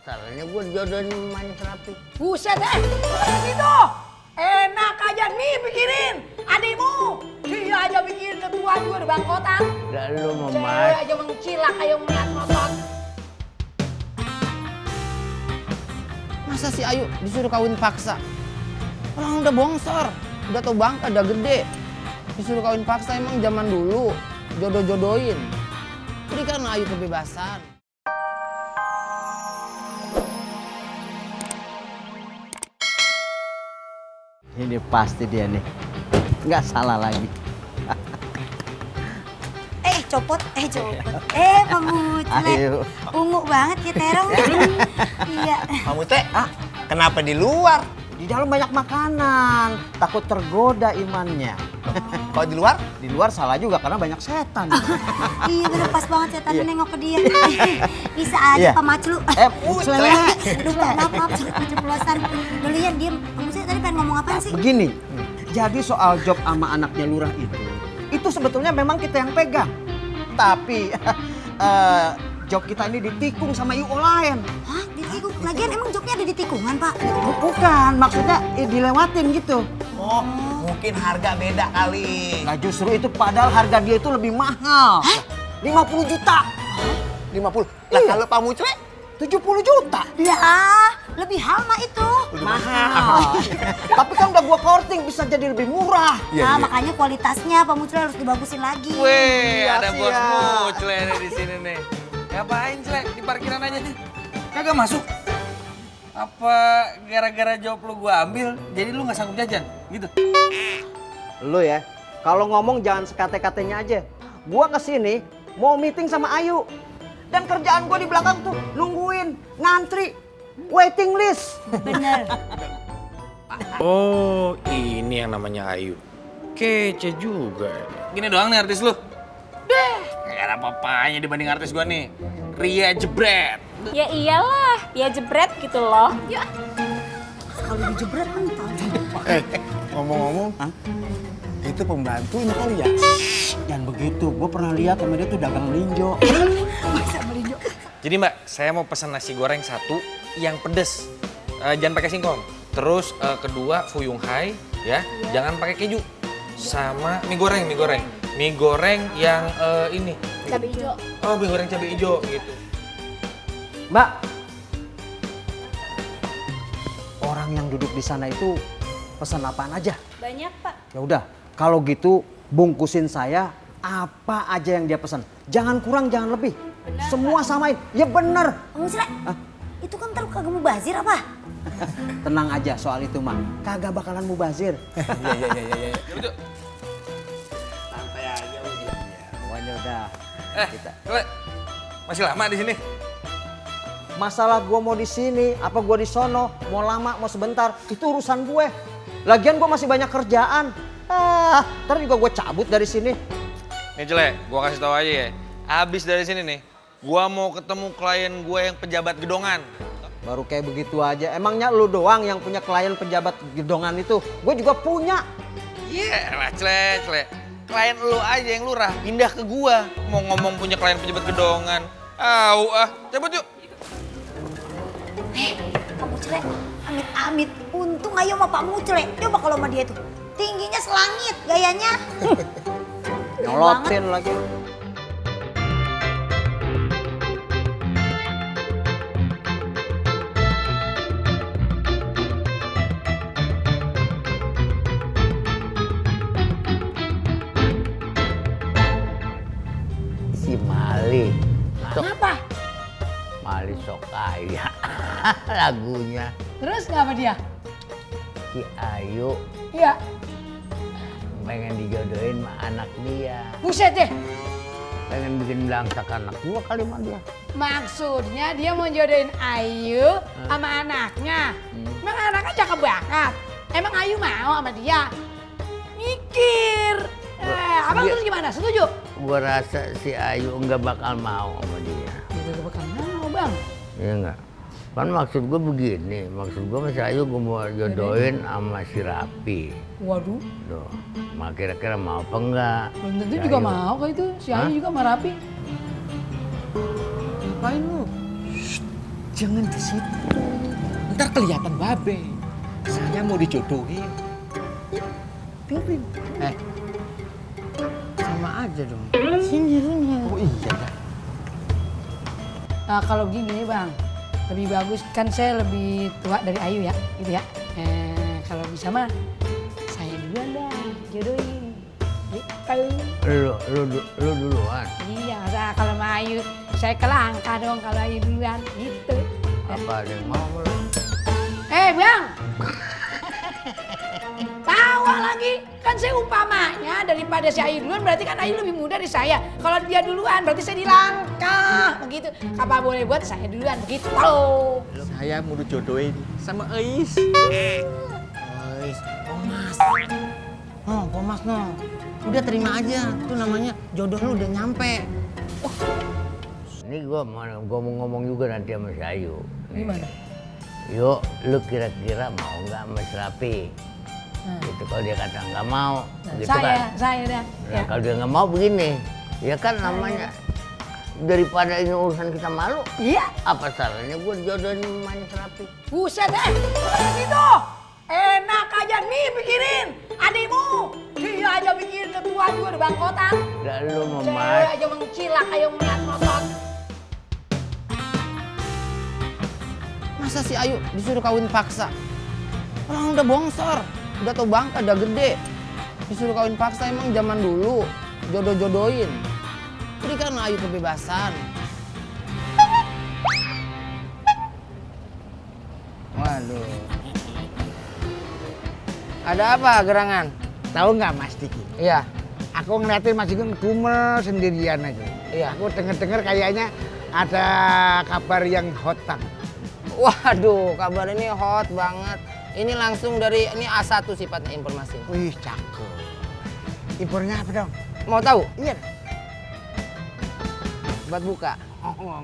salahnya gue jodohin mamanya Serapi. Buset gitu. Enak aja nih pikirin adikmu. Dia aja pikirin ketua juga di bangkotan. Udah lu mau Cewek aja mengcilak kayak melihat nonton. Masa si Ayu disuruh kawin paksa? Orang udah bongsor, udah tau bangka, udah gede. Disuruh kawin paksa emang zaman dulu jodoh-jodohin. Berikan Ayu kebebasan. Ini pasti dia nih, nggak salah lagi. Copot. Pemuclet. Ayo. Ungu banget ya terong. Iya. Kamu teh, kenapa di luar? Di dalam banyak makanan, takut tergoda imannya. Kalau di luar? Di luar salah juga karena banyak setan. Iya bener pas banget ya tadi Iya. nengok ke dia. Bisa aja Iya. Pak Maclu. Muclet. Lupa maaf keceplosan. Dulu ya diem. Pemuclet tadi pengen ngomong apaan sih? Begini, jadi soal job sama anaknya lurah itu sebetulnya memang kita yang pegang. Tapi job kita ini ditikung sama IO lain. Hah? Ditikung? Lagian emang jobnya ada di tikungan Pak? Bukan, maksudnya dilewatin gitu. Oh, mungkin harga beda kali. Nah justru itu padahal harga dia itu lebih mahal. Hah? 50 juta. 50. Lah Iya. kalau Pak Mucwe? 70 juta. Lah, lebih halma itu. Mahal. Tapi kan udah gua korting bisa jadi lebih murah. Nah, makanya kualitasnya Pak Muclet harus dibagusin lagi. Weh, Iya, ada bos siap. Muclet nih di sini nih. Ngapain, Clek? Di parkiran aja nih. Kagak masuk. Apa gara-gara job lu gua ambil, jadi lu nggak sanggup jajan? Gitu. Lu ya, kalau ngomong jangan sekate-katenya aja. Gua kesini mau meeting sama Ayu. Dan kerjaan gua di belakang tuh nungguin, ngantri, waiting list. Bener. Oh, ini yang namanya Ayu. Kece juga. Gini doang nih artis lu. Deh, gak ada apa-apanya dibanding artis gua nih. Ria Jebret. Ya iyalah, ya jebret gitu loh. Ya. Kalau dijebret kan tahu. Ngomong-ngomong, itu pembantunya kali ya? Jangan begitu, gua pernah lihat sama dia tuh dagang melinjo. Jadi mbak, saya mau pesan nasi goreng satu yang pedes. Jangan pakai singkong. Terus kedua fuyung hai ya, jangan pakai keju. Sama mie goreng. Mie goreng yang ini. Cabai hijau. Oh, mie goreng cabai hijau gitu. Mbak, orang yang duduk di sana itu pesan apaan aja? Banyak pak. Ya udah, kalau gitu bungkusin saya apa aja yang dia pesan. Jangan kurang, jangan lebih. Benar, semua samain. Ya bener. Pak Muclet, itu kan ntar kagak mubazir apa? Tenang aja soal itu mah. Kagak bakalan mubazir. Iya. Santai aja lu. Pokoknya udah. Clek, masih lama di sini? Masalah gua mau di sini, apa gua di sono, mau lama, mau sebentar, itu urusan gue. Lagian gua masih banyak kerjaan. Ntar juga gue cabut dari sini. Nih Clek, gua kasih tahu aja ya. Abis dari sini nih, gua mau ketemu klien gue yang pejabat gedongan. Baru kayak begitu aja. Emangnya lu doang yang punya klien pejabat gedongan itu? Gue juga punya. Iya lah Clek. Klien lu aja yang lurah, pindah ke gua. Mau ngomong punya klien pejabat gedongan. Cabut yuk. Pak Muclet, amit-amit. Untung ayo sama Pak Muclet. Coba kalau sama dia tuh. Tingginya selangit gayanya. Nyolotin lagi. Si Mali. Kenapa? Mali sok kaya. Lagunya. Terus ngapa dia? Si Ayu Iya. pengen dijodohin sama anak dia. Buset deh. Pengen bikin belangsak anak gua kali mah dia. Maksudnya dia mau jodohin Ayu sama anaknya. Emang anaknya cakep banget. Emang Ayu mau sama dia? Mikir. Abang dia- terus gimana? Setuju? Gua rasa si Ayu nggak bakal mau sama dia. Dia gak bakal mau bang. Iya nggak? Kan maksud gue begini, maksud gue sama si Ayu gue mau jodohin sama si Rapi. Waduh, Tuh, mak kira-kira mau apa enggak? belum tentu Si juga Ayu. mau kok itu. Si Ayu Hah? juga sama Rapi. Ngapain lu? Jangan ke situ. Ntar kelihatan babe. Saya mau dijodohin. Dengerin. Sama aja dong. Sini. Oh iya ya. Nah, kalau begini Bang, lebih bagus kan saya lebih tua dari Ayu ya, gitu ya. Kalau bisa mah saya duluan dah jodohin. Gitu. Lu duluan. Iya, masa kalau sama Ayu saya kelangkah dong kalau Ayu duluan, gitu. Apa ada yang mau lu? Bang! Tawa lagi, kan saya umpamanya daripada si Ayu duluan berarti kan Ayu lebih muda dari saya. Kalau dia duluan berarti saya dilangkah, begitu. Apa boleh buat saya duluan, begitu. Saya mau dijodohin sama Ais. Guys, Pomas. Oh, Pomas no. Udah terima aja, itu namanya jodoh lu udah nyampe. Ini gua mau ngomong juga nanti sama si Ayu. Nih. Gimana? Yuk, lu kira-kira mau nggak sama si Rapi? Itu kalau dia kata nggak mau, gitu kan? Saya dah. Nah, kalau dia nggak mau begini, ya kan namanya daripada ini urusan kita malu. Iya. Apa salahnya gue jodohin mamanya si Rapi? Buset gitu. Enak aja nih pikirin. Adikmu, dia aja bikin ketua juga di bangkotan. Udah lu Cewek memas. aja mengcilak kayak melihat motor. Masa si Ayu disuruh kawin paksa? Orang udah bongsor, udah tau bangka, udah gede. Disuruh kawin paksa emang zaman dulu, jodoh-jodohin. Berikan Ayu kebebasan. Waduh. Ada apa gerangan? Tahu nggak Mas Diki? Iya, Aku ngeliatin Mas Diki ngedumel sendirian aja. iya. Aku denger-denger kayaknya ada kabar yang hot banget. Waduh, kabar ini hot banget. Ini langsung dari, ini A1 sifatnya informasi. Wih, cakep. Impornya apa dong? Mau tahu? Iya. Buat buka. Oh,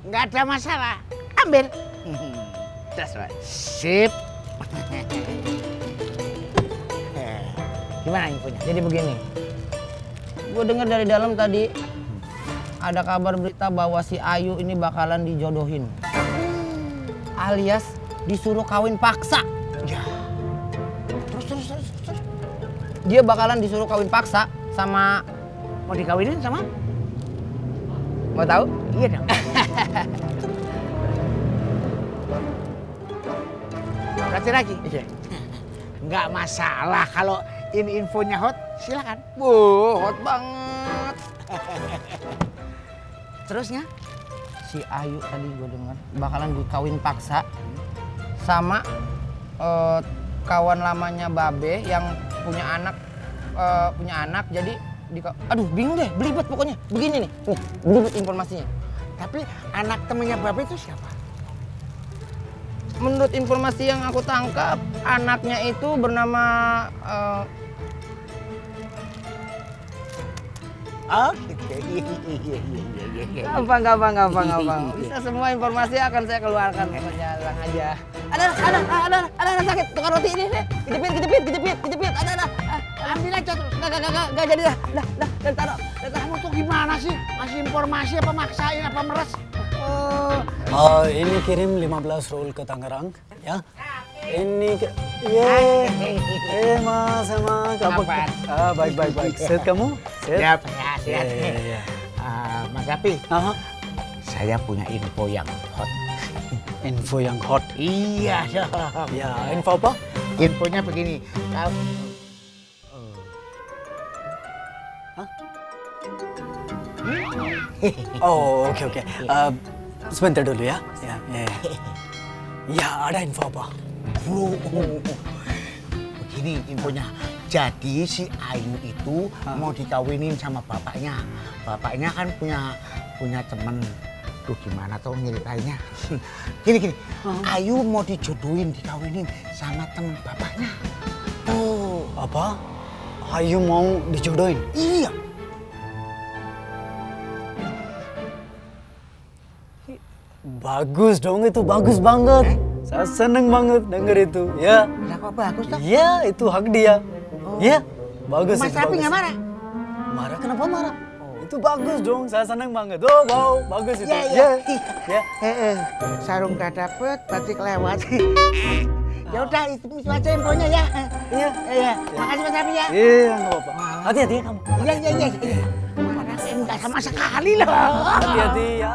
nggak ada masalah. Ambil. That's right. Sip. Gimana infonya? Jadi begini, gue dengar dari dalam tadi ada kabar berita bahwa si Ayu ini bakalan dijodohin, alias disuruh kawin paksa. Ya. Terus. Dia bakalan disuruh kawin paksa sama, Mau dikawinin sama? mau tahu? Iya dong. Berarti lagi? Iya. Nggak masalah kalau ini infonya hot, silakan. Hot banget. Terusnya? Si Ayu tadi gue dengar bakalan dikawin paksa sama kawan lamanya Babe yang punya anak jadi aduh bingung deh, belibet pokoknya. Begini nih, belibet informasinya. Tapi anak temennya Babe itu siapa? Menurut informasi yang aku tangkap, anaknya itu bernama Oh, iya. gampang. Bisa semua informasi akan saya keluarkan, pokoknya tenang aja. Ada sakit, tukar roti ini nih. Kejepit, ada. Ambil aja terus. Enggak jadi dah. Dah, taruh. Kamu tuh gimana sih? Masih informasi apa maksain apa meres? Ini kirim 15 roll ke Tangerang, ya. Ini Mas sama Kapan? baik. Sehat kamu? Siap. Ya. Mas Rapi, Aha. saya punya info yang hot. Info yang hot. Iya, Ya, info apa? Infonya begini. Oh, oke. Sebentar dulu ya. Ya, ada info apa? Begini infonya. Jadi si Ayu itu mau dikawinin sama bapaknya. Bapaknya kan punya temen. Tuh gimana tuh nyeritainnya? Gini. Ayu mau dijodohin, dikawinin sama temen bapaknya. Oh, apa? Ayu mau dijodohin? Iya. Bagus dong, itu bagus banget. Saya seneng banget denger itu, ya. Lah kok bagus toh? Ya, itu hak dia. Ya, bagus. Mas itu Rapi bagus. nggak marah? Marah? Kenapa marah? Itu itu bagus dong. Saya seneng banget. Oh, wow, bagus itu. Ya. Ya. Sarung gak dapet, batik lewat. Ya udah, itu aja infonya ya. Iya. Makasih Mas Rafi ya. Iya, nggak apa-apa. Hati-hati ya kamu. Iya. Mana sih enggak sama sekali loh. Hati-hati ya.